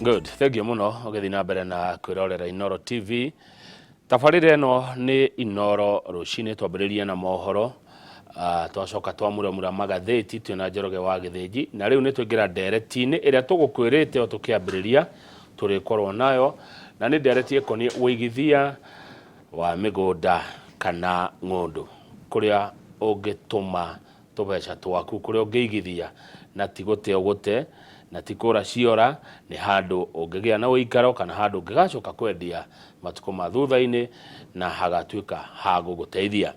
Good, thank you mũno ũgĩthiĩ na mbere na kwĩrorera Inooro TV. Tabarĩra ĩno nĩ Inooro rũcinĩ, twambĩrĩrie na mohoro, twacoka twamuramura magathĩti twĩna Njoroge wa Gĩthĩnji, na rĩu nĩ twaingĩra ndereti-inĩ ĩrĩa tũgũkwĩrĩte o tũkĩambĩrĩria tũrĩkorwo nayo, na nĩ ndereti ĩkoniĩ ũigithia wa mĩgũnda kana ng'ũndũ, kũrĩa ũngĩtũma tũbeca twaku, kũrĩa ũngĩigithia na ti gũte ũgũte, na ti kũra ciora, nĩ handũ ũngĩgĩa na ũikaro kana handũ ũngĩgacoka kwendia matukũ ma thutha-inĩ na hagatuĩka ha gũgũteithia.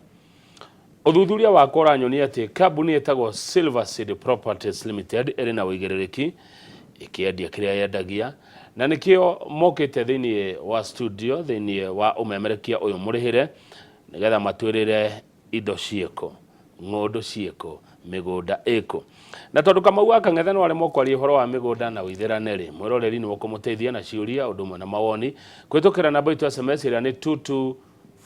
Ũthuthuria wakwa ũranyonia atĩ kambuni ĩtagwo Silver Seed Properties Limited ĩrĩ na ũigĩrĩrĩki ĩkĩendia kĩrĩa yendagia, na nĩkĩo mokĩte thĩinĩ wa studio thĩinĩ wa ũmemerekia ũyũ mũrĩhĩre nĩgetha matwĩrĩre indo ciĩkũ, ng'ũndũ ciĩkũ, mĩgũnda ĩkũ. Na tondũ Kamau wa Kang'ethe no aremwo kwaria ũhoro wa mĩgũnda na ũithĩrane rĩ, mwĩroreri nĩwe ũkũmũteithia na ciũria ũndũ ũmwe na mawoni kũhĩtũkĩra namba itũ ya SMS ĩrĩa nĩ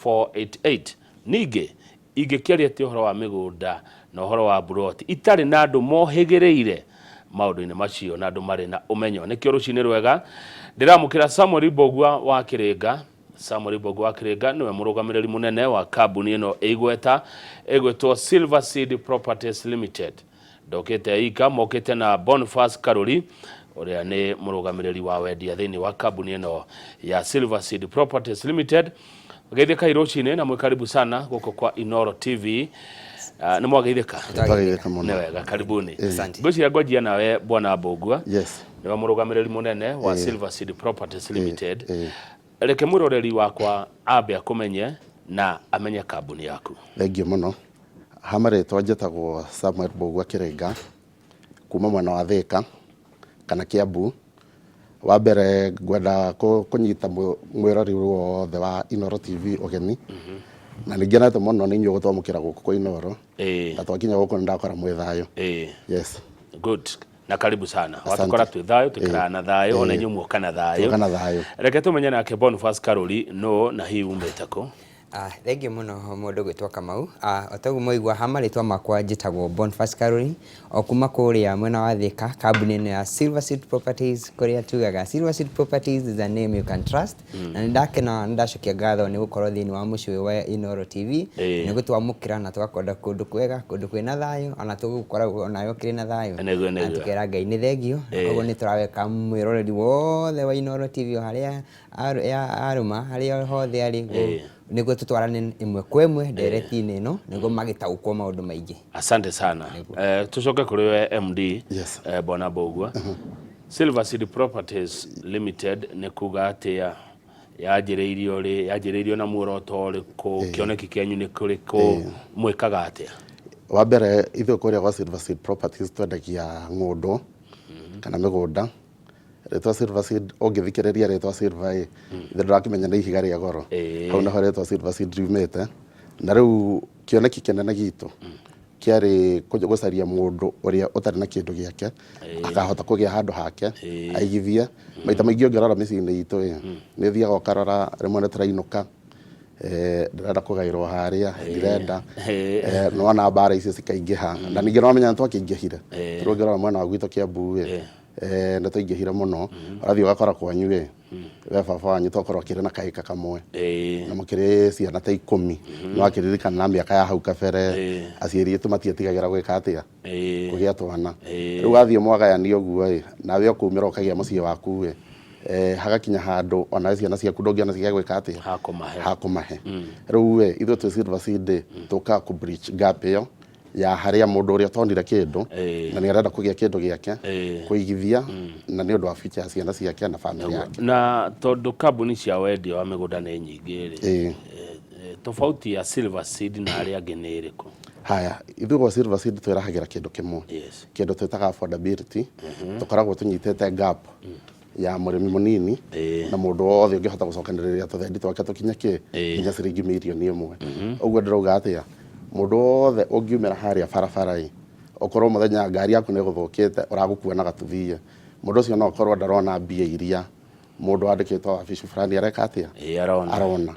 22488. Ningĩ ingĩkĩaria atĩa ũhoro wa mĩgũnda na ũhoro wa mburoti itarĩ na andũ mohĩgĩrĩire maũndũ-inĩ macio na andũ marĩ na ũmenyo? Nĩkĩo rũcinĩ rwega ndĩramũkĩra Samuel Mbũgua wa Kĩrĩnga. Samuel Mbũgua wa Kĩrĩnga nĩwe mũrũgamĩrĩri mũnene wa kambuni ĩno ĩigweta ĩgwĩtwo Silver Seed Properties Limited. Ndokĩte ika, mokĩte na Boniface Karuri ũrĩa nĩ mũrũgamĩrĩri wa wendia thĩinĩ wa kambuni ĩno ya Silver Seed Properties Limited. Geithĩkai rũcinĩ na mwĩ karibu sana gũkũ kwa Inooro TV. Nĩ mwageithĩka? Twageithĩka mũno. Nĩ wega, karibuni. Asante. Ngwĩciria ngwanjia nawe Bwana Mbũgua. Yes. Nĩwe mũrũgamĩrĩri mũnene wa Silver Seed Properties Limited. Reke mwĩroreri wakwa ambe akũmenye na amenye kambuni yaku. Thengiũ mũno. Ha marĩtwa njĩtagwo Samuel Mbũgua Kĩrĩnga, kuma mwena wa Thĩka kana Kĩambu. Wa mbere ngwenda kũnyita mwĩrori wothe wa Inooro TV ũgeni, na nĩ ngenete mũno nĩ inyuĩ gũtwamũkĩra gũkũ kwa Inooro, na twakinya gũkũ nĩ ndakora mwĩ thayũ. Yes. Good. Na karibu sana. Asante. Watukora twĩ thayũ, tũikaraga na thayũ, ona inyuĩ muoka na thayũ. Tuoka na thayũ. Reke tũmenye nake Boniface Karuri nũ na hihi umĩte kũ? Thengiũ mũno mũndũ gwĩtwo Kamau. O ta ũguo mwaigua ha marĩtwa makwa njĩtagwo Boniface Karuri, o kuma kũrĩa mwena wa Thĩka, kambuni ĩno ya Silver Seed Properties, kũrĩa tugaga Silver Seed Properties is a name you can trust. Na nĩ ndakena nĩ ndacokia ngatho nĩ gũkorwo thĩinĩ wa mũciĩ ũyũ wa Inooro TV, nĩ gũtwamũkĩra na tũgakwenda kũndũ kwega, kũndũ kwĩna thayũ, ona tũgũkoragwo onawe ũkĩrĩ na thayũ. Nĩguo, Na nĩguo. tũkera Ngai nĩ thengiũ, na koguo nĩ tũraweka mwĩroreri wothe wa Inooro TV o harĩa arũma harĩa hothe arĩ, nĩguo tũtwarane ĩmwe kwa ĩmwe ndereti-inĩ ĩno nĩguo magĩtaũkwo maũndũ maingĩ. Asante sana. Tucoke kũrĩ we MD. Yes. Bwana Mbũgua. Silver Seed Properties Limited nĩ kuga atĩa? Yanjĩrĩirio rĩ? Yanjĩrĩirio na muoroto ũrĩkũ? Kĩoneki kĩanyu nĩ kĩrĩkũ? Mwĩkaga atĩa? Wa mbere ithuĩ kũrĩa gwa Silver Seed Properties twendagia ng'ũndũ kana mĩgũnda. Rĩtwa Silver Seed ũngĩthikĩrĩria rĩtwa Silver ĩ, ithe ndũrakĩmenya nĩ ihiga rĩa goro. Hau nĩho rĩtwa Silver Seed riumĩte. Na rĩu kĩoneki kĩnene gitũ kĩarĩ gũcaria mũndũ ũrĩa ũtarĩ na kĩndũ gĩake, akahota kũgĩa handũ hake, aigithie. Maita maingĩ ũngĩrora mĩciĩ-inĩ itũ ĩ, nĩ ũthiaga ũkarora rĩmwe nĩ tũrainũka, ndĩrenda kũgaĩrwo harĩa, ndirenda, nĩ wona mbara icio cikaingĩha. Na ningĩ nĩ wamenya nĩ twakĩingĩhire, tondũ ũngĩrora mwena wa gwitũ Kĩambu ĩ, nĩ twaingĩhire mũno. Ũrathiĩ ũgakora kwanyu ĩ, we baba wanyu tokorwo akĩrĩ na kaĩka kamwe, na mũkĩrĩ ciana ta 10, nĩ wakĩririkana mĩaka ya hau kabere, aciari aitũ matietigagĩra gwĩka atĩa, kũgĩa twana. Rĩu wathiĩ mwagayania ũguo ĩ, nawe ũkaumĩra ũkagĩa mũciĩ waku ĩ, hagakinya handũ onawe ciana ciaku ndũngĩona cia gwĩka atĩa, Ha kũmahe. Ha kũmahe. Rĩu ĩ, ithuĩ twĩ Silver Seed ĩ, tũkaga kũ bridge gap ĩyo ya harĩa mũndũ ũrĩa ũtonire kĩndũ na nĩ arenda kũgĩa kĩndũ gĩake, kũigithia, na nĩ ũndũ wa future ya ciana ciake na family yake. Na tondũ kambuni cia wendia wa mĩgũnda nĩ nyingĩ rĩ, tofauti ya Silver Seed na arĩa angĩ nĩ ĩrĩkũ? Haya, ithuĩ gwa Silver Seed twĩrahagĩra kĩndũ kĩmwe, kĩndũ twĩtaga affordability. Tũkoragwo tũnyitĩte gap ya mũrĩmi mũnini na mũndũ wothe ũngĩhota gũcokanĩrĩria tũthendi twake tũkinye kĩ nginya ciringi mirioni 1. Ũguo ndĩrauga atĩa, mũndũ wothe ũngiumĩra harĩa barabara ĩ, ũkorwo mũthenya ngari yaku nĩ ĩgũthũkĩte ũragũkua na gatuthi ĩ, mũndũ ũcio no akorwo ndarona mbia iria mũndũ wandĩkĩtwo wabici fulani areka atĩa, Arona. Arona.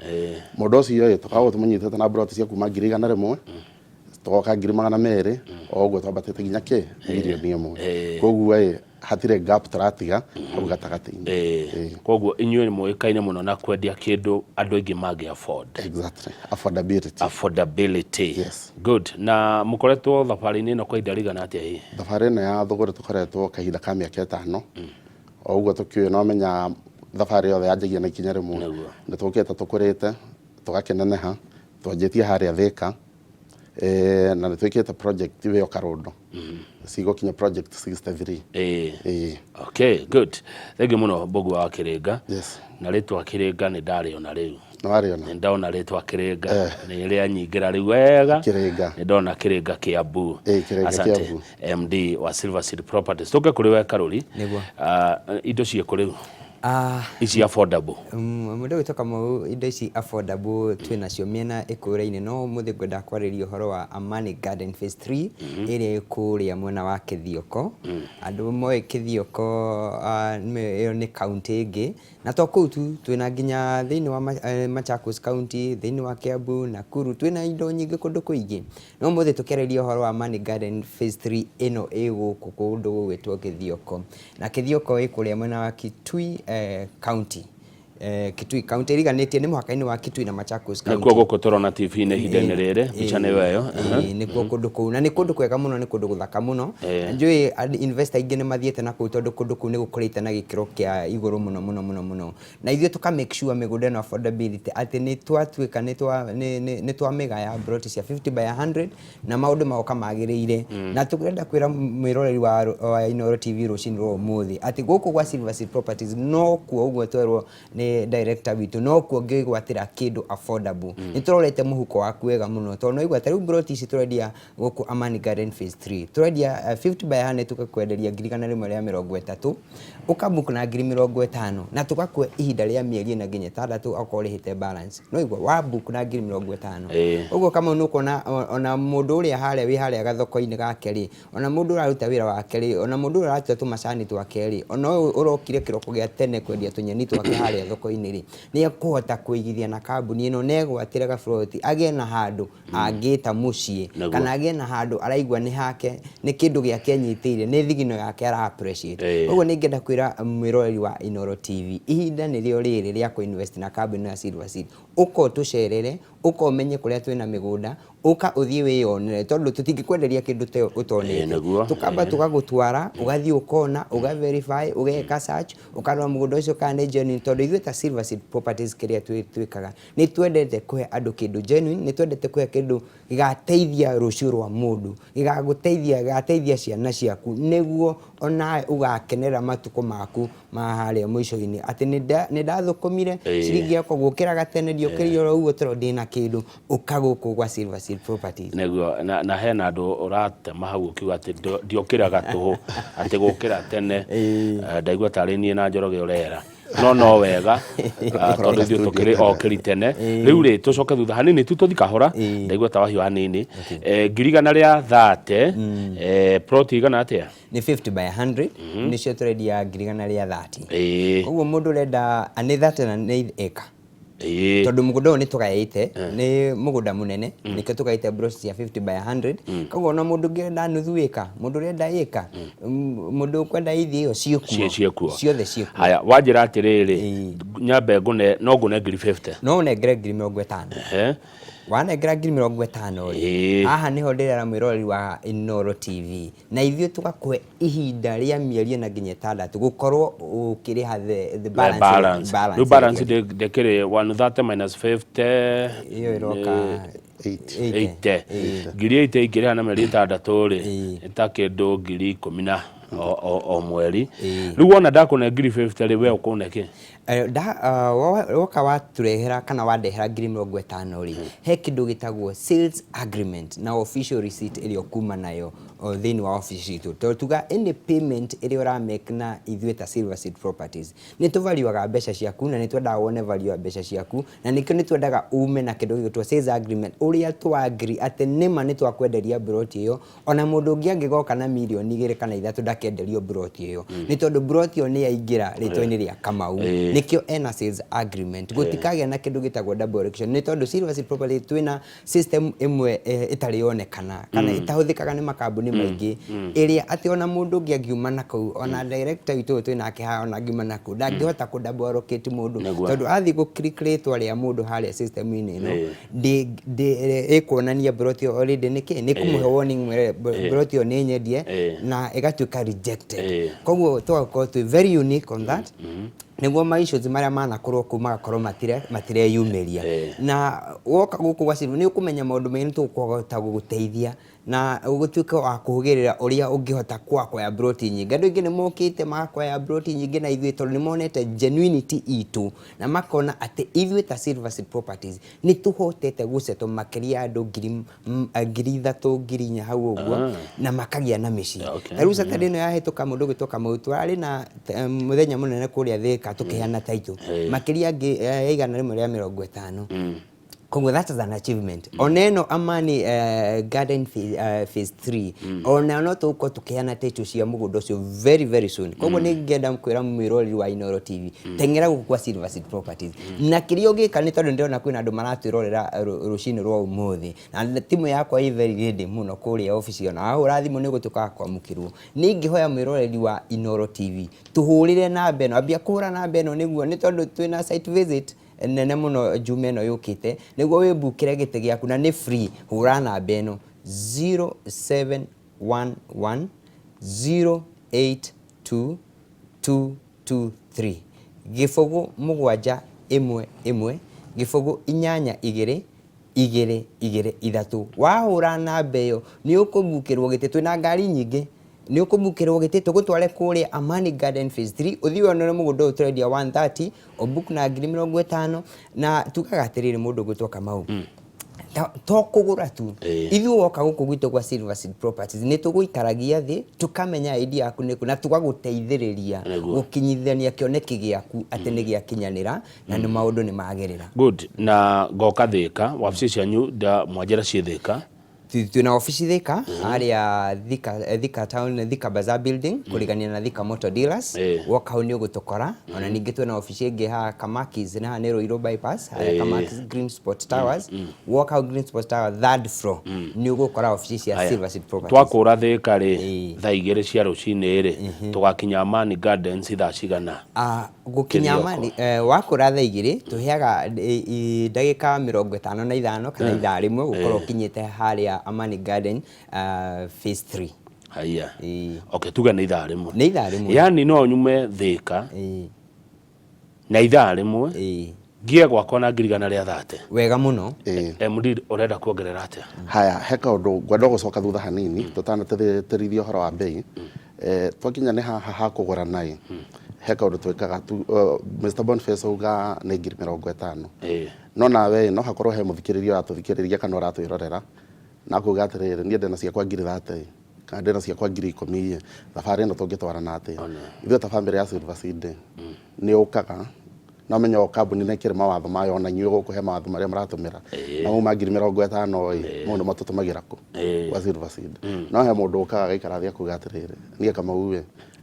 Mũndũ ũcio ĩ, tũkoragwo tũmũnyitĩte na mburoti cia kuma 100,000. Tũgoka 200,000, o ũguo twambatĩte nginya kĩ 1,000,000. Koguo ĩ hatirĩ gap tũratiga hau gatagatĩ-inĩ. Koguo inyuĩ nĩ mũĩkaine mũno na kwendia kĩndũ andũ aingĩ mangĩ afford. Exactly, affordability. Affordability. Yes. Good. Na mũkoretwo thabarĩ-inĩ ĩno kwa ihinda rĩigana atĩa hihi? Thabarĩ ĩno ya thũgũrĩ tũkoretwo kahinda ka mĩaka 5. O ũguo tũkĩũĩ no menya thabarĩ yothe yanjagia na ikinya rĩmwe. Nĩ tũkĩte tũkũrĩte, tũgakĩneneha, twanjĩtie harĩa Thĩka, na nĩ twĩkĩte project ĩyo Karũndo. Cigũkinya project 63. Okay, good. Thank you mũno Mbũgua wa Kĩrĩnga. Yes. Na rĩtwa Kĩrĩnga nĩ ndarĩona rĩu. Nĩ warĩona? Nĩ ndona rĩtwa Kĩrĩnga. Nĩ rĩanyingĩra rĩu wega. Kĩrĩnga. Nĩ ndona Kĩrĩnga Kĩambu. Kĩrĩnga Asante. Kĩambu. MD wa Silver Seed Properties. Tũke kũrĩ we Karũri. Nĩguo. Indo ciĩkũ rĩu? Ici affordable. Mũndũ ũgwĩtwo Kamau, indo ici affordable twĩ nacio mĩena ĩkũraine, no ũmũthĩ ngwenda kwarĩria ũhoro wa Amani Garden Phase 3 ĩrĩa ĩ kũrĩa mwena wa Kĩthioko. Andũ moĩ Kĩthioko, ĩyo nĩ kaũntĩ ĩngĩ, na to kũu tu, twĩna nginya thĩinĩ wa Machakos County, thĩinĩ wa Kiambu, Nakuru, twĩna indo nyingĩ kũndũ kũingĩ. No ũmũthĩ tũkĩarĩria ũhoro wa Amani Garden Phase 3 ĩno ĩ gũkũ kũndũ gũgwĩtwo Kĩthioko. Na Kĩthioko ĩ kũrĩa mwena wa Kitui County. Kitui County ĩriganĩtie nĩ mũhaka-inĩ wa Kitui na Machakos County. Nĩkuo gũkũ tũrona TV-inĩ ihinda-inĩ rĩrĩ, mbica nĩyo ĩyo. Nĩkuo kũndũ kũu, na nĩ kũndũ kwega mũno, nĩ kũndũ gũthaka mũno. Na njũĩ investor aingĩ nĩ mathiĩte na kũu tondũ kũndũ kũu nĩ gũkũrĩte na gĩkĩro kĩa igũrũ mũno mũno mũno mũno. Na ithuĩ tũka make sure mĩgũnda ĩno affordability atĩ nĩ twatuĩka nĩ twamĩgaya plot cia 50 by 100 na maũndũ magoka magĩrĩire. Na tũrenda kwĩra mwĩroreri wa Inooro TV rũcinĩ rwa ũmũthĩ atĩ gũkũ gwa Silver Seed Properties no kuo ũguo twerwo nĩ director witũ, no kuo ũngĩgwatĩra kĩndũ affordable. Nĩ tũrorete mũhuko waku wega mũno tondũ no igua ta rĩu plot ici tũrendia gũkũ Amani Garden Phase 3 tũrendia 50 by 100 tũgakwenderia 130,000, ũkabook na 50,000 na tũgakũhe ihinda rĩa mĩeri 4 nginya 6 okorwo ũrĩhĩte balance. No igua wa book na 50,000. Ũguo Kamau nĩ ũkuona ona mũndũ ũrĩa harĩa wĩ harĩa gathoko-inĩ gake rĩ, ona mũndũ ũraruta wĩra wake rĩ, ona mũndũ ũrĩa ũratua tũmacani twake rĩ, ona ũyũ ũrokire kĩroko gĩa tene kwendia tũnyeni twake harĩa thoko-inĩ rĩ, nĩ ekũhota kũigithia na kambuni ĩno na egwatĩre gaburoti agĩe na handũ angĩta mũciĩ, kana agĩe na handũ araigua nĩ hake, nĩ kĩndũ gĩake enyitĩire, nĩ thigino yake ara appreciate. Ũguo nĩ ingĩenda kwĩra mwĩroreri wa Inooro TV, ihinda nĩrĩo rĩrĩ rĩa kũ invest na kambuni ya Silver Seed. Ũka ũtũcerere, ũka ũmenye kũrĩa twĩna mĩgũnda, ũka ũthiĩ wĩyonere, tondũ tũtingĩkwenderia kĩndũ ũtonete. Tũkamba tũgagũtwara, ũgathiĩ ũkona, ũga verify, ũgeka search, ũkarora mũgũnda ũcio kana nĩ genuine, tondũ ithuĩ ta Silver Seed Properties kĩrĩa twĩkaga, nĩ twendete kũhe andũ kĩndũ genuine, nĩ twendete kũhe kĩndũ gĩgateithia rũciũ rwa mũndũ, gĩgagũteithia, gĩgateithia ciana ciaku, nĩguo onawe ũgakenera matukũ maku ma harĩa mũico-inĩ, atĩ nĩ ndathũkũmire ciringi yakwa gũkĩraga tene, ndiokĩrire oro ũguo tondũ ndĩna kĩndũ, ũka gũkũ gwa Silver Seed Properties. Nĩguo, na hena andũ ũratema hau ũkiuga atĩ ndiokĩraga tũhũ, atĩ gũkĩra tene, ndaigua tarĩ niĩ na Njoroge ũrera. No no wega, tondũ ithuĩ tũkĩrĩ okĩri tene. Rĩu rĩ, tũcoke thutha hanini tu tũthi kahora, ndaigua ta wahiũ hanini. 130,000, plot igana atĩa? Nĩ 50 by 100, nĩcio tũrendia 130,000. Koguo mũndũ ũrenda nĩ 30 na nĩ ĩka. Tondũ mũgũnda ũyũ nĩ tũgaĩte, nĩ mũgũnda mũnene, nĩkĩo tũgaĩte blocks cia 50 by 100. Koguo ona mũndũ ũngĩenda nuthu ĩka, mũndũ ũrenda ĩka, mũndũ ũkwenda ithi ĩyo ciĩkuo. Ciĩkuo. Ciothe ciĩkuo. Haya, wanjĩra atĩrĩrĩ, nyambe ngũne, no ngũne 50,000. No ũnengere 50,000. Wanengera 50,000 rĩ, haha nĩho ndĩrera mwĩroreri wa Inooro TV, na ithuĩ tũgakũhe ihinda rĩa mĩeri 4 nginya 6 gũkorwo ũkĩrĩha the balance. Balance. Rĩu balance ndĩkĩrĩ 130 minus 50 ĩyo ĩroka 80. 80,000 ingĩrĩha na mĩeri 6 rĩ, nĩ ta kĩndũ 10,000 na o mweri. Rĩu wona ndakũne 50,000 rĩ, we ũkũne kĩ? Woka watũrehera kana wandehera 50,000 rĩ, he kĩndũ gĩtagwo sales agreement na official receipt ĩrĩa ũkuma nayo thĩinĩ wa office citũ. Tondũ tuga any payment ĩrĩa ũramake na ithuĩ ta Silver Seed Properties, nĩ tũvaluaga mbeca ciaku na nĩ twendaga wone value ya mbeca ciaku, na nĩkĩo nĩ twendaga ume na kĩndũ gĩgwĩtwo sales agreement, ũrĩa twa agree atĩ nĩma nĩ twakwenderia plot ĩyo, ona mũndũ ũngĩ angĩgoka na 2 mirioni kana 3 ndakenderio plot ĩyo, nĩ tondũ plot ĩyo nĩ yaingĩra rĩtwa-inĩ rĩa Kamau. Nĩkĩo ena sales agreement, gũtikagĩa na kĩndũ gĩtagwo double allocation, nĩ tondũ Silver Seed Property twĩna system ĩmwe ĩtarĩ yonekana kana ĩtahũthĩkaga nĩ makambuni maingĩ, ĩrĩa atĩ ona mũndũ ũngĩ angiuma na kũu, ona director witũ ũyũ twĩ nake haha, ona angiuma na kũu, ndangĩhota kũ double allocate mũndũ, tondũ athiĩ gũ click rĩtwa rĩa mũndũ harĩa system-inĩ ĩno, ĩkuonania plot ĩyo already nĩkĩ nĩ kũmũhe warning, mwĩre plot ĩyo nĩ nyendie, na ĩgatuĩka rejected. Koguo tũgakorwo twĩ very unique on that, nĩguo ma issues marĩa manakorwo kũu magakorwo matireyumĩria. Na woka gũkũ gwa Silver nĩ ũkũmenya maũndũ maingĩ, nĩ tũkũhota gũgũteithia na ũgũtuĩka wa kũhũgĩrĩra ũrĩa ũngĩhota kwakwaya broti nyingĩ. Andũ aingĩ nĩ mokĩte magakwaya broti nyingĩ na ithuĩ, tondũ nĩ monete genuinity itũ na makona atĩ ithuĩ ta Silver Seed Properties nĩ tũhotete gũsettle makĩria ya andũ 3000, 4000 hau ũguo, na makagĩa na mĩciĩ. Ta rĩu Saturday ĩno yahĩtũka, mũndũ ũgwĩtwo Kamau, twarĩ na mũthenya mũnene kũrĩa Thĩka tũkĩheana title makĩria ya 150. Koguo that is an achievement. Ona ĩno Amani Garden phase 3, ona no tũgũkorwo tũkĩheana title cia mũgũnda ũcio very very soon. Koguo nĩ ngenda kwĩra mwĩroreri wa Inooro TV, teng'era gũkũ kwa Silver Seed Properties, na kĩrĩa ũngĩka, nĩ tondũ ndĩrona kwĩna andũ maratwĩrorera rũcinĩ rwa ũmũthĩ, na timu yakwa ĩ very ready mũno kũrĩa obici, ona wahũra thimũ nĩ ũgũtuĩka wa kwamũkĩrwo. Nĩ ingĩhoya mwĩroreri wa Inooro TV tũhũrĩre namba ĩno, ambia kũhũra namba ĩno, nĩguo nĩ tondũ twĩna site visit nene mũno Juma ĩno yũkĩte, nĩguo wĩmbukĩre gĩtĩ gĩaku, na nĩ free. Hũra namba ĩno, 0711 082 223, 0 7 1 1 0 8 2 2 2 3. Wahũra namba ĩyo nĩ ũkũmbukĩrwo gĩtĩ. Twĩna ngari nyingĩ, nĩ ũkũmbukĩrwo gĩtĩ tũgũtware kũrĩa Amani Garden phase 3, ũthiĩ wonere mũgũnda ũyũ tũrendia 130, ũbook na 50,000. Na tugaga atĩrĩrĩ, mũndũ ũgwĩtwo Kamau, to kũgũra tu. Ithuĩ woka gũkũ gwitũ gwa Silver Seed Properties nĩ tũgũikaragia thĩ, tũkamenya idea yaku nĩkũ, na tũgagũteithĩrĩria gũkinyithania kĩoneki gĩaku atĩ nĩ gĩakinyanĩra na nĩ maũndũ nĩ magĩrĩra. Good. Na ngoka Thĩka, wabici cianyu nda mwanjĩra ciĩ Thĩka? Twĩna obici Thika, harĩa Thika, Thika town, Thika Bazaar building, kũrigania na Thika Motor Dealers. Woka hau nĩ ũgũtũkora. Ona ningĩ twĩna obici ĩngĩ haha Kamakis, na haha nĩ Ruiru bypass, harĩa Kamakis Green Spot Towers. Woka hau Green Spot Tower third floor nĩ ũgũkora obici cia Silver Seed Properties. Twakũra Thĩka rĩ, thaa 2 cia rũcinĩ rĩ, tũgakinya Amani Gardens thaa cigana? Ah, gũkinya Kĩrĩoko. Amani, wakũra thaa 2, tũheaga ndagĩka 55 kana ithaa 1 gũkorwo ũkinyĩte harĩa Amani Garden phase 3. Haya. Okay, tuge nĩ ithaa 1. Nĩ ithaa 1. Yani no nyume Thĩka na ithaa 1 ngie gwakwa na 130,000? Wega mũno. MD, ũrenda kuongerera atĩa? Haya, he kaũndũ ngwenda gũcoka thutha hanini tũtanatĩrĩria ũhoro wa mbei. Twakinya nĩ haha ha kũgũra naĩ, he kaũndũ twĩkaga tu, Mr Boniface auga nĩ 50,000. No nawe no hakorwo he mũthikĩrĩria ũratũthikĩrĩria kana ũratwĩrorera na akuga atĩrĩrĩ, niĩ ndĩna ciakwa 30,000 kana ndĩna ciakwa 10,000, thabarĩ ĩno tũngĩtwarana atĩa? Ithuĩ ta bamĩrĩ ya Silver Seed nĩ ũkaga na ũmenye o kambuni nĩ ĩkĩrĩ mawatho mayo, ona inyuĩ gũkũ he mawatho marĩa mũratũmĩra, na mau ma 50,000 ĩ, mau nĩmo tũtũmagĩra kũ gwa Silver Seed. No he mũndũ ũkaga agaikara thĩ akuga atĩrĩrĩ, niĩ Kamau ĩ,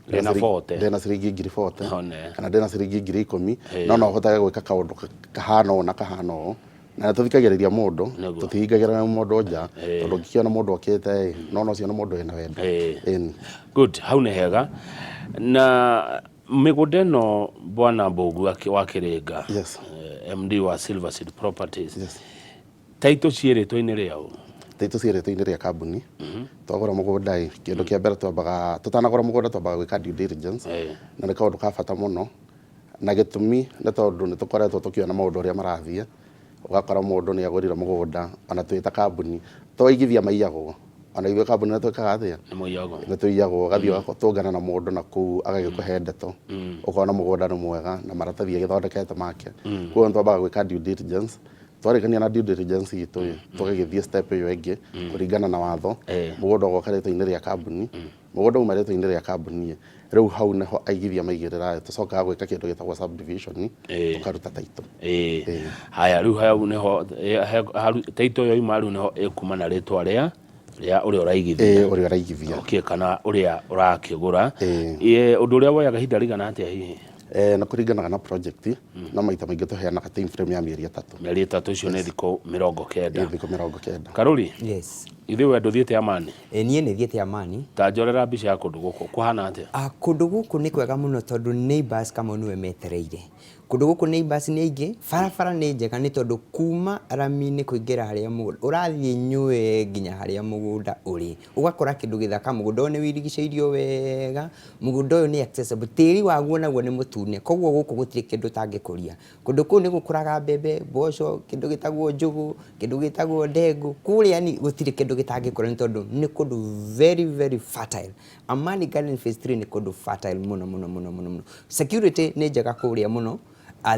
Ndĩna 40. Ndĩna ciringi 40,000 One. kana ndĩna ciringi 10,000, no hotage gwĩka kaũndũ kahana ũũ na kahana ũũ, na nĩ tũthikagĩrĩria mũndũ. Tũtihingagĩra mũndũ nja, tondũ ũngĩkĩona mũndũ okĩte ĩ, nona ũcio nĩ mũndũ wĩna wendo. Ĩni. Good, hau nĩ hega. Na mĩgũnda ĩno, bwana Mbũgu wa Kĩrĩnga, MD wa Silver Seed Properties, title ciĩ rĩtwa-inĩ rĩao? Title ciĩ rĩtwa-inĩ rĩa kambuni. Twagũra mũgũnda ĩ, kĩndũ kĩa mbere twambaga, tũtanagũra mũgũnda twambaga gwĩka due diligence, na nĩ kaũndũ ka bata mũno, na gĩtũmi nĩ tondũ nĩ tũkoretwo tũkĩona maũndũ ũrĩa marathiĩ, ũgakora mũndũ nĩ agũrire mũgũnda, ona twĩ ta kambuni to aigithia maiyagwo, ona ithuĩ kambuni nĩ twĩkaga atĩa? Nĩ mũiyagwo. Nĩ tũiyagwo. Ũgathiĩ ũgatũngana na mũndũ na kũu, agagĩkũhe ndeto, ũkona mũgũnda nĩ mwega na maratathi agĩthondekete make. Koguo nĩ twambaga gwĩka due diligence. Twarĩkania na due diligence itũ ĩ, tũgagĩthiĩ step ĩyo ĩngĩ kũringana na watho. Mũgũnda ũgoka rĩtwa-inĩ rĩa kambuni. Mũgũnda uma rĩtwa-inĩ rĩa kambuni ĩ, rĩu hau nĩho aigithia maigĩrĩra, tũcokaga gwĩka kĩndũ gĩtagwo subdivision, tũkaruta title. Haya, rĩu hau nĩho title ĩyo ima, rĩu nĩho ĩkuma na rĩtwa rĩa ũrĩa ũraigithia. Ĩĩ, ũrĩa ũraigithia. Okay, kana ũrĩa ũrakĩgũra. Ũndũ ũrĩa woyaga ihinda rĩigana atĩa hihi? Na kũringanaga na project, no maita maingĩ tũheanaga time frame ya mĩeri 3. Mĩeri 3, icio nĩ thikũ 90. Ĩ, thikũ 90. Karũri. Yes. Ithuĩ we ndũthiĩte Amani? Ĩ, niĩ nĩ thiĩte Amani. Ta njorera mbica ya kũndũ gũkũ, kũhana atĩa? Ah, kũndũ gũkũ nĩ kwega mũno tondũ neighbors Kamau nĩwe metereire. Kũndũ gũkũ neighbors nĩ aingĩ, barabara nĩ njega nĩ tondũ kuma rami-inĩ kũingĩra harĩa mũgũnda, ũrathiĩ nyũe nginya harĩa mũgũnda ũrĩ. Ũgakora kĩndũ gĩthaka, mũgũnda ũyũ nĩ wĩrigicĩirio wega, mũgũnda ũyũ nĩ accessible, tĩri waguo naguo nĩ mũtune, koguo gũkũ gũtirĩ kĩndũ ũtangĩkũria. Kũndũ kũu nĩ gũkũraga mbembe, mboco, kĩndũ gĩtagwo njũgũ, kĩndũ gĩtagwo ndengũ, kũrĩa yani gũtirĩ kĩndũ gĩtangĩkũra nĩ tondũ nĩ kũndũ very very fertile. Amani Garden Phase 3 nĩ kũndũ fertile mũno mũno mũno mũno mũno. Security nĩ njega kũrĩa mũno,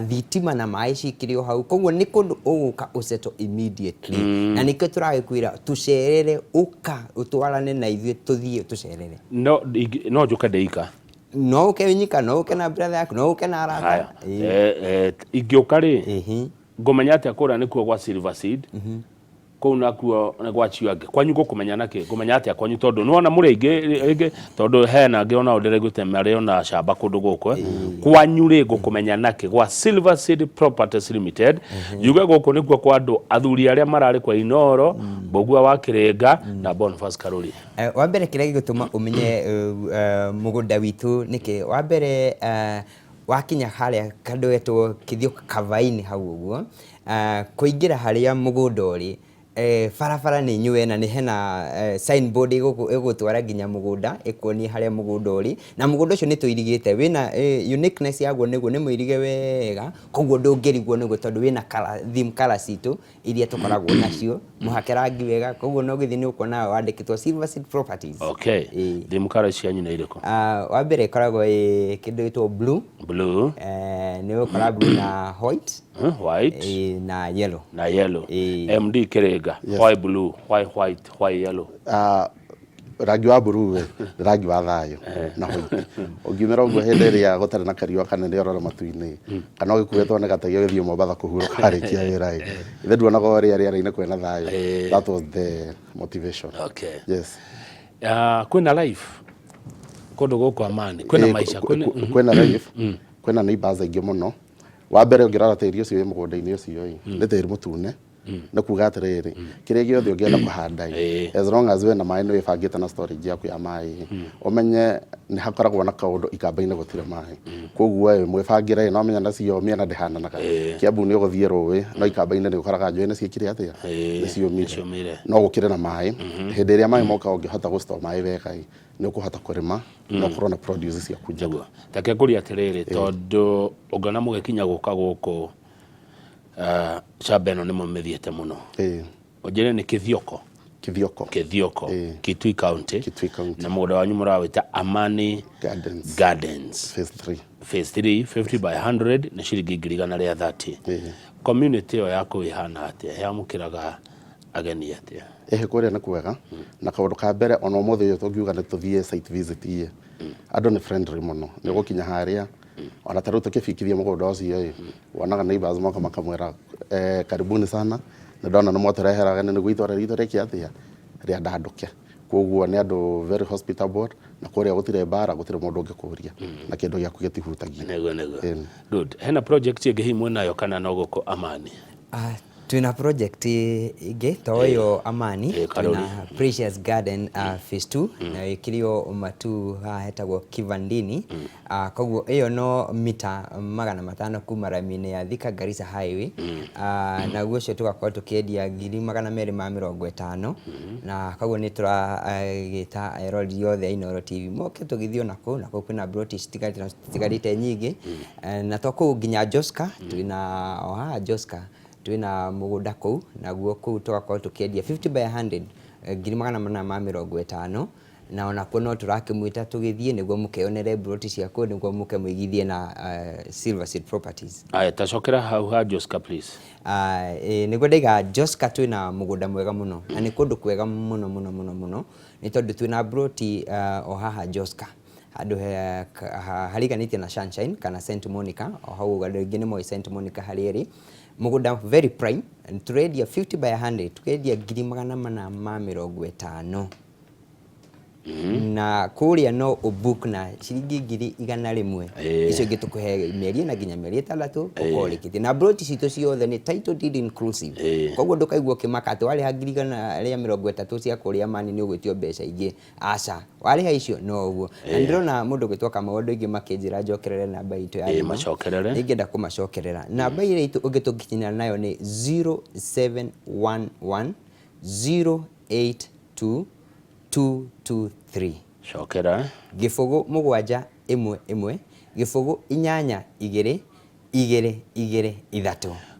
thitima na maĩ cikĩrĩ o hau, koguo nĩ kũndũ ũgũka ũsettle immediately. Na nĩkĩo tũragĩkwĩra tũcerere, ũka ũtwarane na ithuĩ tũthiĩ tũcerere. No njũke ndĩ ika? No ũke wĩ nyika, no ũke na brother yaku, no ũke na arata. Haya. Ingĩũka rĩ, ngũmenya atĩa kũrĩa nĩkuo gwa Silver Seed, kũu nakuo nĩ gwa acio angĩ? Kwanyu ngũkũmenya nakĩ? Ngũmenya atĩa kwanyu, tondũ nĩwona mũrĩ aingĩ rĩngĩ, tondũ hena angĩ onao ndĩraiguĩte marĩ ona camba kũndũ gũkũ, eh. Kwanyu rĩ, ngũkũmenya nakĩ gwa Silver Seed Properties Limited? Njuge gũkũ nĩkuo kwa andũ athuri arĩa mararĩ kwa Inoro, Mbũgua wa Kĩrĩnga na Boniface Karũri. Wa mbere kĩrĩa gĩgũtũma ũmenye mũgũnda witũ nĩkĩ, wa mbere wakinya harĩa handũ hetwo Kĩthiũ Kavaini hau ũguo, kũingĩra harĩa mũgũnda ũrĩ, barabara nĩ nyue na nĩ hena signboard ĩgũgũtwara nginya mũgũnda, ĩkuonie harĩa mũgũnda ũrĩ, na mũgũnda ũcio nĩ tũirigĩte, wĩna uniqueness yaguo nĩguo nĩ mũirige wega, koguo ndũngĩrigwo nĩguo tondũ wĩna colour, theme colour citũ iria tũkoragwo nacio, mũhake rangi wega, koguo no ũgĩthiĩ nĩ ũkuona wandĩkĩtwo Silver Seed Properties. Okay. Ĩĩ. Theme colour cianyu nĩ irĩkũ? Wa mbere ĩkoragwo ĩ kĩndũ gĩtwo blue. Blue. Nĩ ũgũkora blue na white. White. Ĩĩ, na yellow. Na yellow. Ĩĩ. MD Kĩrĩnga. Yes. Why blue, why white, why yellow? Rangi wa blue we nĩ rangi wa thayũ na white. Ũngiumĩra ũguo hĩndĩ ĩrĩa gũtarĩ na kariũa kanene ũrore matu-inĩ, kana ũgĩkuĩtwo nĩ gategi ũgĩthiĩ Mombatha kũhurũka warĩkia wĩra ĩ, ithe nduonaga ũrĩa rĩera-inĩ kwĩna thayũ. That was the motivation. Okay. Yes. Kwĩna life kũndũ gũkũ Amani, kwĩna maica, kwĩna Kwĩna life, kwĩna neighbors aingĩ mũno. Wa mbere ũngĩrora tĩri ũcio wĩ mũgũnda-inĩ ũcio ĩ, nĩ tĩri mũtune. Nĩ kuga atĩrĩrĩ, kĩrĩa gĩothe ũngĩenda kũhanda ĩ, as long as wĩna maĩ, nĩ wĩbangĩte na storage yaku ya maĩ ĩ, ũmenye nĩ hakoragwo na kaũndũ ikamba-inĩ gũtirĩ maĩ, koguo ĩ mwĩbangĩre ĩ, no menya nacio mĩena ndĩhananaga. Kiambu nĩ ũgũthiĩ rũĩ, no ikamba-inĩ nĩ ũkoraga njũĩ nĩ ciĩkire atĩa, nĩ ciũmire. Nĩciũmire. No gũkĩrĩ na maĩ. Hĩndĩ ĩrĩa maĩ moka, ũngĩhota gũ store maĩ wega ĩ, nĩ ũkũhota kũrĩma na ũkorwo na produce ciaku njega. Nĩguo take ngũria atĩrĩrĩ, tondũ ũngĩona mũgĩkinya gũka gũkũ, camba ĩno nĩ mũmĩthiĩte mũno. Ũnjĩre nĩ Kĩthioko? Kĩthioko. Kĩthioko. Kitui County. Kitui County. Na mũgũnda wanyu mũrawĩta Amani Gardens. Gardens. Phase 3. Phase 3, 50 by 100, nĩ ciringi 130,000. Community ĩyo yaku ĩhana atĩa? Yamũkĩraga ageni atĩa? Ĩhĩ, kũrĩa nĩ kwega, na kaũndũ ka mbere ona ũmũthĩ ũyũ tũngiuga nĩ tũthiĩ site visit ĩ, andũ nĩ friendly mũno. Nĩ ũgũkinya harĩa, ona ta rĩu tũkĩbikithia mũgũnda ũcio ĩ, wonaga neighbors moka makamwĩra, "Karibuni sana, nĩ ndona nĩ mwatũrehera ageni nĩguo itũra ritũ rĩke atĩa, rĩandandũke." Koguo nĩ andũ very hospitable, na kũrĩa gũtirĩ mbara, gũtirĩ mũndũ ũngĩkũria na kĩndũ gĩaku gĩtihutagio. Nĩguo. Good. Hena project ĩngĩ hihi mwĩnayo kana no gũkũ Amani? Ah, twĩna project ĩngĩ to ĩyo Amani. Karori. Twĩna Precious Garden phase 2 na ĩkĩrĩ o matu haha hetagwo Kivandini. Koguo ĩyo no mita 500 kuma rami-inĩ ya Thika Garissa Highway. Naguo ũcio tũgakorwo tũkĩendia 250,000, na koguo nĩ tũragĩta eroreri othe a Inooro TV moke tũgĩthiĩ ona kũu, na kũu kwĩna ploti citigarĩte nyingĩ. Na to kũu, nginya Joska twĩna o haha Joska twĩna mũgũnda kũu, naguo kũu tũgakorwo tũkĩendia 50 by 100, 450,000, na onakuo no tũrakĩmwĩta tũgĩthiĩ nĩguo mũkeyonere mburoti cia kũu nĩguo mũke mũigithie na Silver Seed Properties. Aya, tacokera hau ha Joska, please. Nĩguo ndaiga Joska twĩna mũgũnda mwega mũno na nĩ kũndũ kwega mũno mũno mũno mũno, nĩ tondũ twĩna mburoti o haha Joska handũ hariganĩtie na Sunshine kana St Monica o hau ũguo, andũ aingĩ nĩ moĩ St Monica harĩa ĩrĩ. Mũgũnda very prime, tũrendia 50 by 100, tũkendia 450,000. Na kũrĩa no ũbook na ciringi 100,000. Icio ingĩ tũkũhe mĩeri 4 nginya mĩeri 6 ũkorwo ũrĩkĩtie. Na plot citũ ciothe nĩ title deed inclusive. Koguo ndũkaigua ũkĩmaka atĩ warĩha 130,000 cia kũrĩa Amani nĩ ũgwĩtio mbeca ingĩ. Aca, warĩha icio no ũguo. Na nĩ ndĩrona mũndũ ũgwĩtwo Kamau andũ aingĩ makĩnjĩra njokerere namba itũ ya thimũ. Macokerere. Nĩ ingĩenda kũmacokerera. Namba ĩrĩa itũ ũngĩtũkinyĩra nayo nĩ 0711 082 223. Cokera. 0 7 1 1 0 8 2 2 2 3.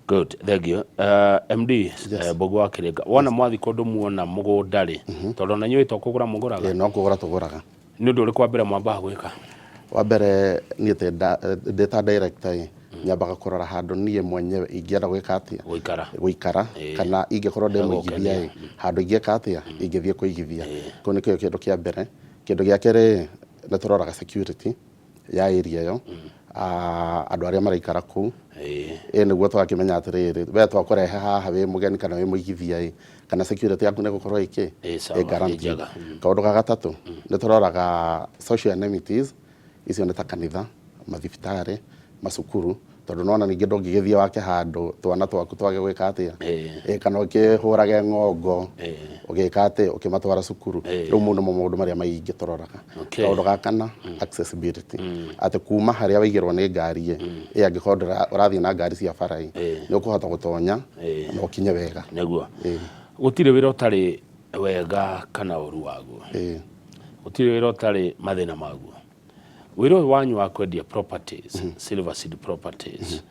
Good, thank you. MD, yes. Mbogo wa Kĩrĩnga. Wona mwathi kũndũ muona mũgũnda rĩ, tondũ na inyuĩ to kũgũra mũgũraga? Ĩĩ, no kũgũra tũgũraga. Nĩ ũndũ ũrĩkũ wa mbere mwambaga gwĩka? Wa mbere niĩ ndĩ ta director ĩ, nyambaga kũrora handũ niĩ mwenyewe ingĩenda gwĩka atĩa? Gũikara. Gũikara, kana ingĩkorwo ndĩ mũigithia ĩ, handũ ingĩka atĩa? Ingĩthiĩ kũigithia. Kĩu nĩkĩo kĩndũ kĩa mbere. Kĩndũ gĩa kerĩ nĩ tũroraga security ya area ĩyo, andũ arĩa maraikara kũu, ĩ nĩguo tũgakĩmenya atĩrĩrĩ, we twakũrehe haha wĩ mũgeni kana wĩ mũigithia ĩ, kana security yaku nĩ ĩgũkorwo ĩkĩ? Ĩ Ĩ guaranteed. Njega. Kaũndũ ga gatatũ, nĩ tũroraga social amenities, icio nĩ ta kanitha, mathibitarĩ, macukuru, tondũ nĩwona ningĩ ndũngĩgĩthiĩ wake handũ twana twaku twage gwĩka atĩa? Ĩ kana ũkĩhũrage ng'ongo ũgĩka atĩ ũkĩmatwara cukuru. Rĩu mau nĩmo maũndũ marĩa maingĩ tũroraga. Kaũndũ ga kana, accessibility, atĩ kuma harĩa waigĩrwo nĩ ngari ĩ, ĩ angĩkorwo ũrathiĩ na ngari cia bara ĩ, nĩ ũkũhota gũtonya na ũkinye wega. Nĩguo. Gũtirĩ wĩra ũtarĩ wega kana ũru waguo. Gũtirĩ wĩra ũtarĩ mathĩna maguo. Wĩra ũyũ wanyu wa kwendia properties, Silver Seed Properties,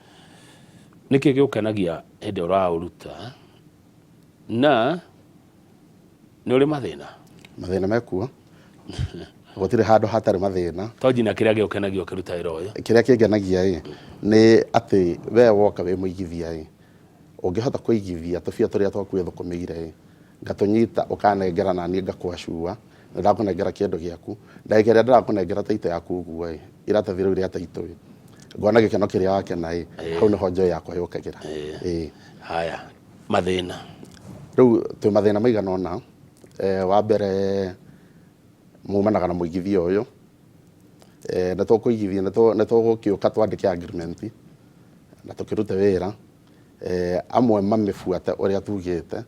nĩkĩ gĩgũkenagia hĩndĩ ĩrĩa ũraũruta na nĩ ũrĩ mathĩna? Mathĩna mekuo. Gũtirĩ handũ hatarĩ mathĩna. To nginya kĩrĩa gĩgũkenagia ũkĩruta wĩra ũyũ? Kĩrĩa kĩngenagia ĩ, nĩ atĩ we woka wĩ mũigithia ĩ, ũngĩhota kũigithia tũbia tũrĩa twaku wĩthũkũmĩire ĩ, ngatũnyita ũkanengera na niĩ ngakũacua, nĩ ndakũnengera kĩndũ gĩaku, ndagĩka ĩrĩa ndĩrakũnengera taito yaku ũguo ĩ, iratathi rĩu rĩa taito ĩ, ngona gĩkeno kĩrĩa wakena ĩ, hau nĩho joy yakwa yũkagĩra. Ĩ. Haya, mathĩna. Rĩu twĩ mathĩna maigana ũna, wa mbere mumanaga na mũigithia ũyũ, nĩ tũkũigithia, nĩ tũgũkĩũka twandĩke agreement na tũkĩrute wĩra, amwe mamĩbuate ũrĩa tugĩte,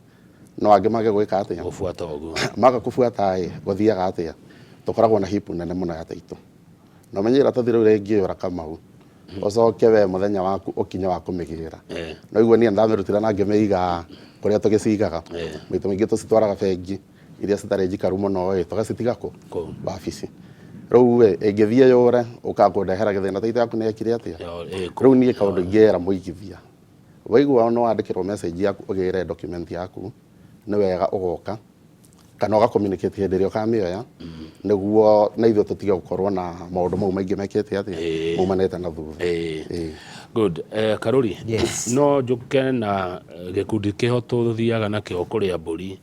no angĩ mage gwĩka atĩa? Gũbuata ũguo. Maga kũbuata ĩ, gũthiaga atĩa? Tũkoragwo na hip nene mũno ya taito. Na ũmenye iratathi rĩu rĩngĩũra Kamau, ũcoke we mũthenya waku ũkinye wa kũmĩgĩra. No igua niĩ ndamĩrutire na ngĩmĩiga kũrĩa tũgĩcigaga. Maita maingĩ tũcitwaraga bengi iria citarĩ njikaru mũno ĩ, tũgacitiga kũ? Wabici. Rĩu ĩ, ĩngĩthiĩ yũre, ũkaga kũndehera gĩthĩna taito yaku nĩ yekire atĩa? Rĩu niĩ kaũndũ ingĩra mũigithia, waigua nĩ wandĩkĩrwo message yaku ũgĩre document yaku, nĩ wega ũgoka kana ũga communicate hĩndĩ ĩrĩa ũkamĩoya, nĩguo na ithuĩ tũtige gũkorwo na maũndũ mau maingĩ mekĩte atĩa, maumanĩte na thutha. Good. Karuri, Yes. no njũke na gĩkundi kĩho tũthiaga nakĩo kũrĩa mbũri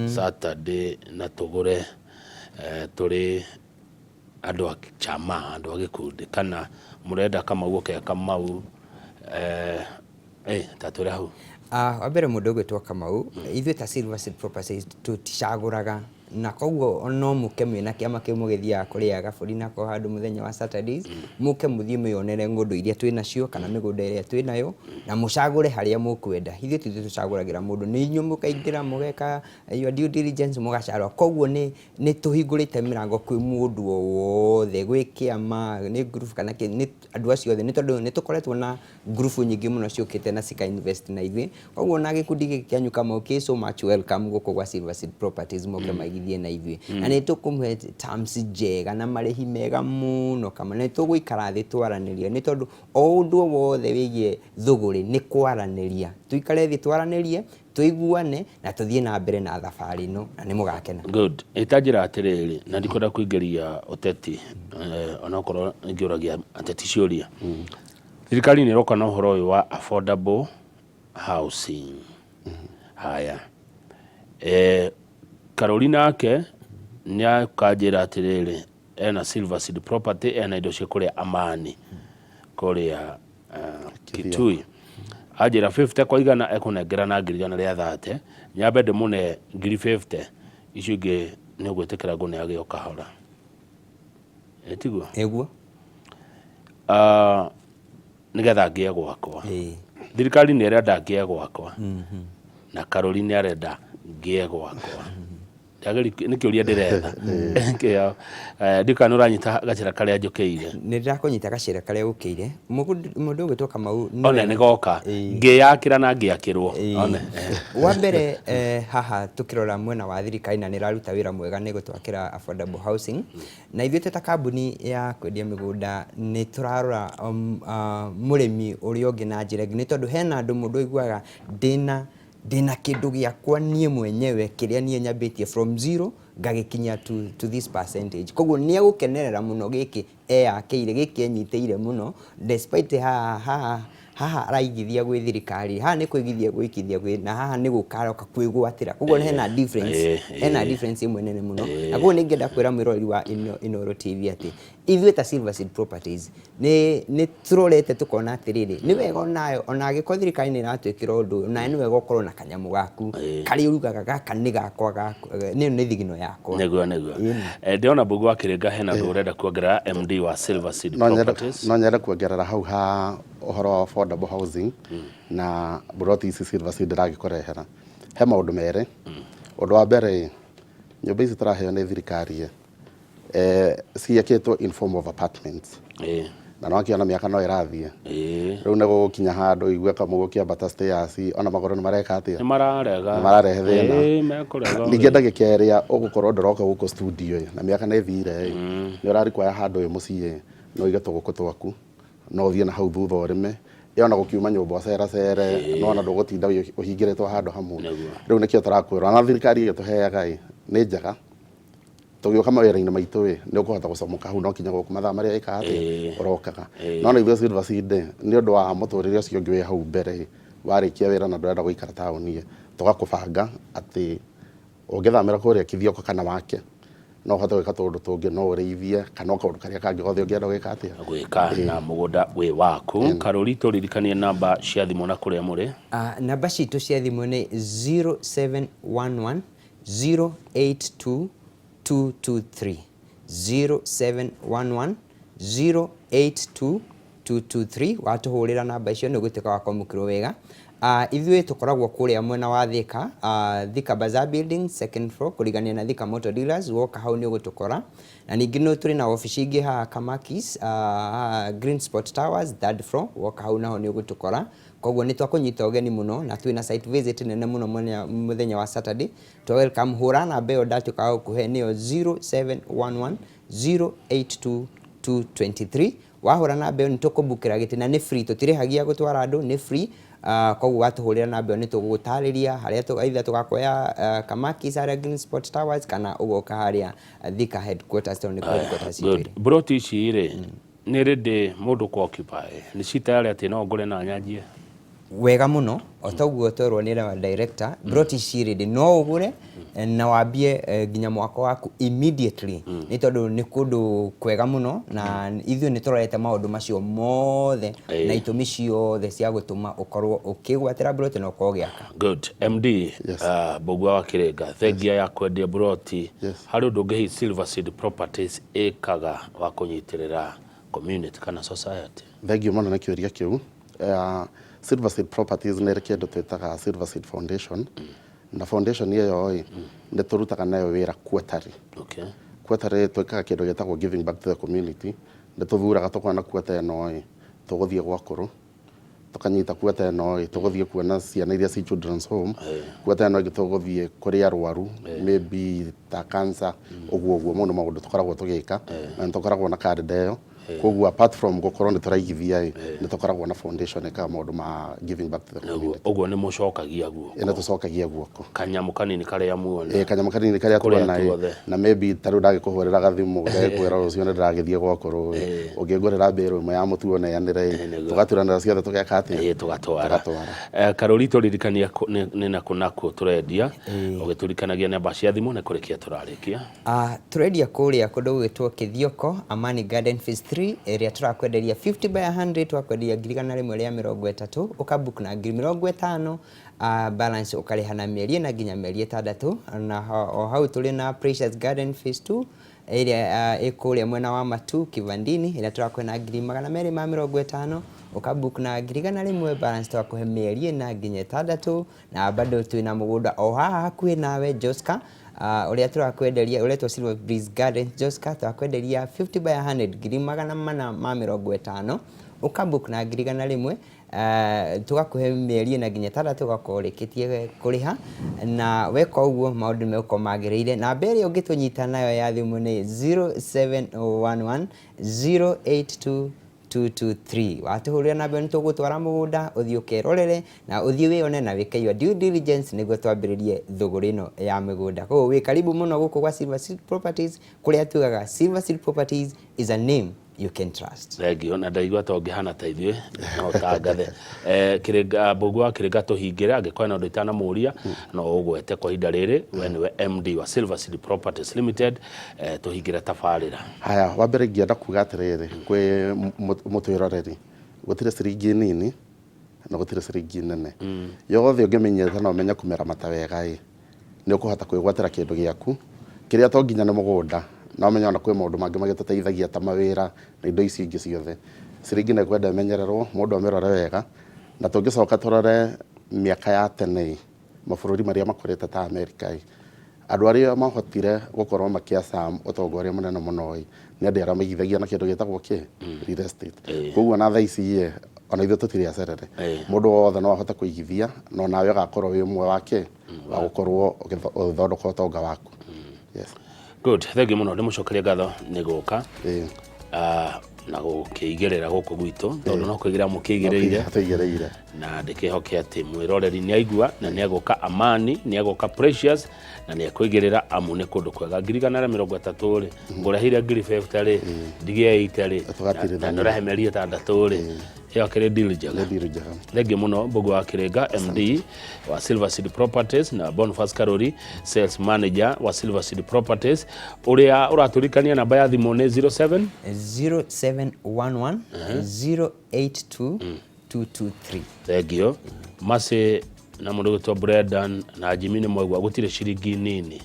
Saturday na tũgũre tũrĩ andũ a chama, andũ a gĩkundi, kana mũrenda Kamau oke Kamau, ta twĩre hau. Wa mbere mũndũ ũgwĩtwo Kamau, ithuĩ ta Silver Seed Properties tũticagũraga, na koguo no mũke mwĩna kĩama kĩu mũgĩthiaga kũrĩa gabũri nako handũ mũthenya wa Saturdays, mũke mũthiĩ mwĩyonere ng'ũndũ iria twĩnacio kana mĩgũnda ĩrĩa twĩnayo, na mũcagũre harĩa mũkwenda. Ithuĩ ti ithuĩ tũcagũragĩra mũndũ, nĩ inyuĩ mũkaingĩra mũgeka your due diligence mũgacagũra. Koguo nĩ nĩ tũhingũrĩte mĩrango kwĩ mũndũ o wothe, gwĩ kĩama, nĩ group kana kĩ, nĩ andũ acio othe, nĩ tondũ nĩ tũkoretwo na group nyingĩ mũno ciũkĩte na cika invest na ithuĩ. Koguo na gĩkundi gĩkĩ kĩanyu Kamau kĩ so much welcome gũkũ gwa Silver Seed Properties mũke maigithie na ithuĩ. Na nĩ tũkũmũhe terms njega na marĩhi mega mũno Kamau, na nĩ tũgũikara thĩ twaranĩrie, nĩ tondũ o ũndũ o wothe wĩgiĩ thũgũrĩ nĩ kwaranĩria. Tũikare thĩ twaranĩrie, tũiguane na tũthiĩ na mbere na thabarĩ ĩno na nĩ mũgakena. Good. Ĩta njĩra atĩrĩrĩ, na ndikwenda kũingĩria ũteti, onokorwo ngĩũragia ateti ciũria. Thirikari nĩ ĩroka na ũhoro ũyũ wa affordable housing. Haya. Karũri nake nĩ akanjĩra atĩrĩrĩ, ena Silver Seed Property, ena indo cia kũrĩa Amani, kũrĩa Kitui. Anjĩra 50 kwa igana ekũnengera na 130,000, nyambe ndĩmũne 50,000, icio ingĩ Nĩ ũgwĩtĩkĩra ngũneage o kahora. Ĩ tiguo? Nĩguo. Ah, nĩgetha ngĩe gwakwa. Thirikari nĩ ĩrenda ngĩe gwakwa na Karũri nĩ arenda ngĩe gwakwa. Nĩ kĩũria ndĩretha. Kĩo, ndiũĩ kana nĩ ũranyita gacĩra karĩa njũkĩire. Nĩ ndĩrakũnyita gacĩra karĩa ũkĩire. Mũndũ ũgwĩtwo Kamau nĩ One nĩ goka. Ngĩyakĩra na ngĩakĩrwo. One. Wa mbere haha tũkĩrora mwena wa thirikari na nĩ ĩraruta wĩra mwega nĩ gũtwakĩra affordable housing. Na ithuĩ twĩ ta kambuni ya kwendia mĩgũnda nĩ tũrarora mũrĩmi ũrĩa ũngĩ na njĩra ĩngĩ, nĩ tondũ hena andũ mũndũ aiguaga ndĩna ndĩna kĩndũ gĩakwa niĩ mwenyewe kĩrĩa niĩ nyambĩtie from zero ngagĩkinyia to this percentage. Koguo nĩ egũkenerera mũno gĩkĩ eyakĩire, gĩkĩ enyitĩire mũno despite haha haha haha araigithia gwĩ thirikari, haha nĩ kũigithia egũigithia gwĩ, na haha nĩ gũka aroka kwĩgwatĩra. Koguo hena difference, hena difference ĩmwe nene mũno. Na koguo nĩ ingĩenda kwĩra mwĩroreri wa Inooro TV atĩ ithuĩ ta Silver Seed Properties nĩ nĩ tũrorete tũkona atĩrĩrĩ, nĩ wega onawe ona angĩkorwo thirikari nĩ ĩratwĩkĩra ũndũ ũyũ, onawe nĩ wega ũkorwo na kanyamũ gaku karĩa ugaga gaka nĩ gakwa, nĩyo nĩ thigino yakwa. Nĩguo nĩguo. Ndĩrona Mbũgũ wa Kĩrĩnga hena ũndũ ũrenda kuongerera MD wa Silver Seed No nyende Properties. No nyende kuongerera hau ha ũhoro wa affordable housing na mburoti ici Silver Seed ĩragĩkũrehera. He maũndũ merĩ. Ũndũ wa mbere ĩ, nyũmba ici tũraheo nĩ thirikari ĩ, ciakĩtwo in form of apartments. Na nĩwakĩona mĩaka no ĩrathiĩ. Rĩu nĩ gũgũkinya handũ ũigue kamũgũ ũkĩambata stairs ona magũrũ nĩ mareka atĩa? Nĩ mararega. Nĩ mararehe thĩna. Ĩĩ, mekũrega. Ningĩ ndagĩka ĩrĩa ũgũkorwo ndũroka gũkũ studio ĩ, na mĩaka nĩ ĩthire ĩ, nĩ ũra require handũ wĩ mũciĩ ĩ, no ũige tũgũkũ twaku, no ũthiĩ na hau thutha ũrĩme, ĩ ona gũkiuma nyũmba ũceracere, no ona ndũgũtinda ũhingĩrĩtwo handũ hamwe. Rĩu nĩkĩo tũrakwĩra ona thirikari ĩgĩtũheaga ĩ, nĩ njega. Tũgĩũka mawĩra-inĩ maitũ ĩ, nĩ ũkũhota gũcomoka hau no kinya gũkũ mathaa marĩa ĩkaga atĩa, ũrokaga. No na ithuĩ Silver Seed ĩ, nĩ ũndũ wa mũtũrĩre ũcio ũngĩ wĩ hau mbere ĩ, warĩkia wĩra na ndũrenda gũikara taũni ĩ, tũgakũbanga atĩ ũngĩthamĩra kũrĩa Kithioko kana wake, no ũhote gwĩka tũũndũ tũngĩ, no ũrĩithie kana o kaũndũ karĩa kangĩ gothe ũngĩenda gwĩka atĩa. Gwĩka na mũgũnda wĩ waku. Karũri, tũririkanie namba cia thimũ na kũrĩa mũrĩ. Namba citũ cia thimũ nĩ 0711 082 223, 0711 082 223. Watũhũrĩra namba icio nĩ ũgũtuĩka wa kwamũkĩrwo wega. Ithuĩ tũkoragwo kũrĩa mwena wa Thika, Thika Bazaar Building, second floor, kũrigania na Thika Motor Dealers. Woka hau nĩ ũgũtũkora. Na ningĩ no tũrĩ na obici ingĩ haha Kamakis, haha Green Spot Towers, third floor. Woka hau naho nĩ ũgũtũkora. Koguo nĩ twakũnyita ũgeni mũno na twĩ na site visit nene mũno mũthenya wa Saturday. Twa welcome, hũra namba ĩyo ndatuĩka wa gũkũhe nĩyo 0711 082 223. Wahũra namba ĩyo nĩ tũkũbukĩra gĩtĩ na nĩ free, tũtirĩhagia gũtwara andũ, nĩ free. Koguo watũhũrĩra namba ĩyo nĩ tũgũgũtarĩria harĩa either tũgakuoya Kamakis harĩa Green Spot Towers kana ũgoka harĩa Thika headquarters tondũ nĩkuo headquarters itũ ĩrĩ. Mburoti ici rĩ, nĩ ready mũndũ kũ occupy? Nĩ ci tayari atĩ no ngũre na nyanjie? Wega mũno, o ta ũguo twerwo nĩ our director, plot ici ready no ũgũre na wambie nginya mwako waku immediately, nĩ tondũ nĩ kũndũ kwega mũno na ithuĩ nĩ tũrorete maũndũ macio mothe na itũmi ciothe cia gũtũma ũkorwo ũkĩgwatĩra plot na ũkorwo ũgĩaka. Good. MD, Mbũgua wa Kĩrĩnga, thengia ya kwendia plot, harĩ ũndũ ũngĩ hihi Silver Seed Properties ĩkaga wa kũnyitĩrĩra community kana society? Thengiũ mũno nĩ kĩũria kĩu. Silver Seed Properties nĩ ĩrĩ kĩndũ twĩtaga Silver Seed Foundation, na foundation ĩyo ĩ, nĩ tũrutaga nayo wĩra quarterly. Quarterly twĩkaga kĩndũ gĩtagwo giving back to the community, nĩ tũthuraga tũkona quarter ĩno ĩ, tũgũthiĩ gwa akũrũ, tũkanyita quarter ĩno ĩ, tũgũthiĩ kuona ciana iria ci children's home, quarter ĩno ĩngĩ tũgũthiĩ kũrĩ arwaru, maybe ta cancer, ũguo ũguo, mau nĩ maũndũ tũkoragwo tũgĩka, na nĩ tũkoragwo na karenda ĩyo. Koguo apart from gũkorwo nĩ tũraigithia ĩ, nĩ tũkoragwo na foundation ĩkaga maũndũ ma giving back to the community. Ũguo nĩ mũcokagia guoko. Ĩ, nĩ tũcokagia guoko. Kanyamũ kanini karĩa muona. Ĩ, kanyamũ kanini karĩa tuona ĩ, na maybe ta rĩu ndagĩkũhũrĩra gathimũ ngagĩkwĩra rũciũ nĩ ndĩragĩthiĩ gwa kũrũ ĩ, ũngĩngũrĩra mbĩrũ ĩmwe ya mũtu ũneanĩre ĩ, tũgaturanĩra ciothe tũgeka atĩa? Ĩ, tũgatwara. Tũgatwara. Karũri, tũririkanie nĩ nakũ nakũ tũrendia, ũgĩtũririkanagia namba cia thimũ nĩ kũrĩkia tũrarĩkia. Tũrendia kũrĩa kũndũ gũgĩtwo Kĩthioko, Amani Garden Phase 3 ĩrĩa tũrakwenderia 50 by 100, twakwenderia 130,000, ũkabook na 50,000, balance ũkarĩha na mĩeri 4 nginya mĩeri 6. Na o hau tũrĩ na Precious Garden Phase 2 ĩrĩa ĩ kũrĩa mwena wa Matu Kivandini, ĩrĩa tũrakũhe na 250,000, ũkabook na 100,000, balance twakũhe mĩeri 4 nginya 6. Na bado twĩna mũgũnda o haha hakuhĩ nawe Joska, ũrĩa tũrakwenderia ũretwo Silver Breeze Garden Joska, twakwenderia 50 by 100 450,000, ũkabook na 100,000, tũgakũhe mĩeri 4 nginya 6, ũgakorwo ũrĩkĩtie kũrĩha. Na weka ũguo maũndũ nĩ megũkorwo magĩrĩire. Namba ĩrĩa ũngĩtũnyita nayo ya thimũ nĩ 0711 082 223. Watũhũrĩra namba ĩyo nĩtũgũtwara mũgũnda, ũthiĩ ũkerorere na ũthiĩ wĩone na wĩke your due diligence nĩguo twambĩrĩrie thũgũrĩ ĩno ya mĩgũnda. Koguo wĩ karibu mũno gũkũ gwa Silver Seed Properties, kũrĩa tugaga Silver Seed Properties is a name you can trust. Thengio, na ndaigua ta ũngĩhana ta ithuĩ no ũtangathe. Kĩrĩnga Mbũgũ wa Kĩrĩnga, tũhingĩre angĩkorwo na ũndũ itanamũria no ũgwete kwa ihinda rĩrĩ. We nĩwe MD wa Silver Seed Properties Limited. Tũhingĩre tabarĩra. Haya, wa mbere ingĩenda kuga atĩrĩrĩ kwĩ mũtwĩroreri, gũtirĩ ciringi nini na gũtirĩ ciringi nene. Yothe ũngĩmenyerera na ũmenye kũmĩramata wega ĩ, nĩ ũkũhota kwĩgwatĩra kĩndũ gĩaku kĩrĩa to nginya nĩ mũgũnda. No ũmenye ona kwĩ maũndũ mangĩ magĩtũteithagia ta mawĩra na indo ici ingĩ ciothe. Ciringi nĩ kwenda ĩmenyererwo, mũndũ amĩrore wega. Na tũngĩcoka tũrore mĩaka ya tene ĩ, mabũrũri marĩa makũrĩte ta Amerika ĩ, andũ arĩa mahotire gũkorwo makĩacam ũtonga ũrĩa mũnene mũno ĩ, nĩ andũ arĩa maigithagia na kĩndũ gĩtagwo kĩ real estate. Koguo na thaa ici ĩ, ona ithuĩ tũtirĩ acerere, mũndũ wothe no ahote kũigithia na onawe ũgakorwo wĩ ũmwe wake wa gũkorwo ũgĩthondeka ũtonga waku. Yes. Good, thank you mũno, ndĩmũcokerie ngatho nĩ gũka na gũkĩigĩrĩra gũkũ gwitũ, tondũ no kũigĩrĩra mũkĩigĩrĩire. Tũigĩrĩire. Na ndĩkĩhoke atĩ mwĩroreri nĩ aigua na nĩ egũka Amani, nĩ egũka Precious na nĩ ekũigĩrĩra, amu nĩ kũndũ kwega. 130,000 rĩ, ngũreheire 50,000 rĩ, ndigie 80 rĩ, Tũgatirithania. na nĩũrehe mĩeri 6 rĩ, ĩyo akĩrĩ deal njega. Nĩ deal njega. Thengiũ mũno, Mbũgũ wa Kĩrĩnga, MD wa Silver Seed Properties, na Boniface Karori, sales manager wa Silver Seed Properties, ũrĩa ũratũrikania namba ya thimũ nĩ 07 0711 082 223. Thengio Mercy na mũndũ gwĩtwo Brendan na Jimmy. Nĩ mwaigua, gũtirĩ ciringi nini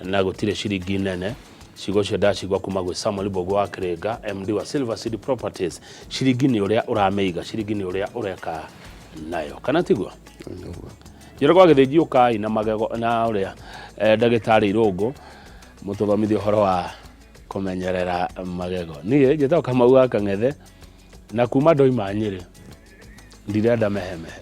na gũtirĩ ciringi nene. Ciugo icio ndacigua kuma gwĩ Samuel Mbũgũ wa Kĩrĩnga, MD wa Silver Seed Properties. Ciringi nĩ ũrĩa ũramĩiga, ciringi nĩ ũrĩa ũreka nayo, kana tiguo? Njĩra gwa gĩthĩnji ũkai na magego na ũrĩa ndagĩtarĩ Irũngũ mũtũthomithie ũhoro wa kũmenyerera magego. Niĩ njĩtagwo Kamau wa Kang'ethe, na kuma ndoima Nyĩrĩ ndirenda mehemehe.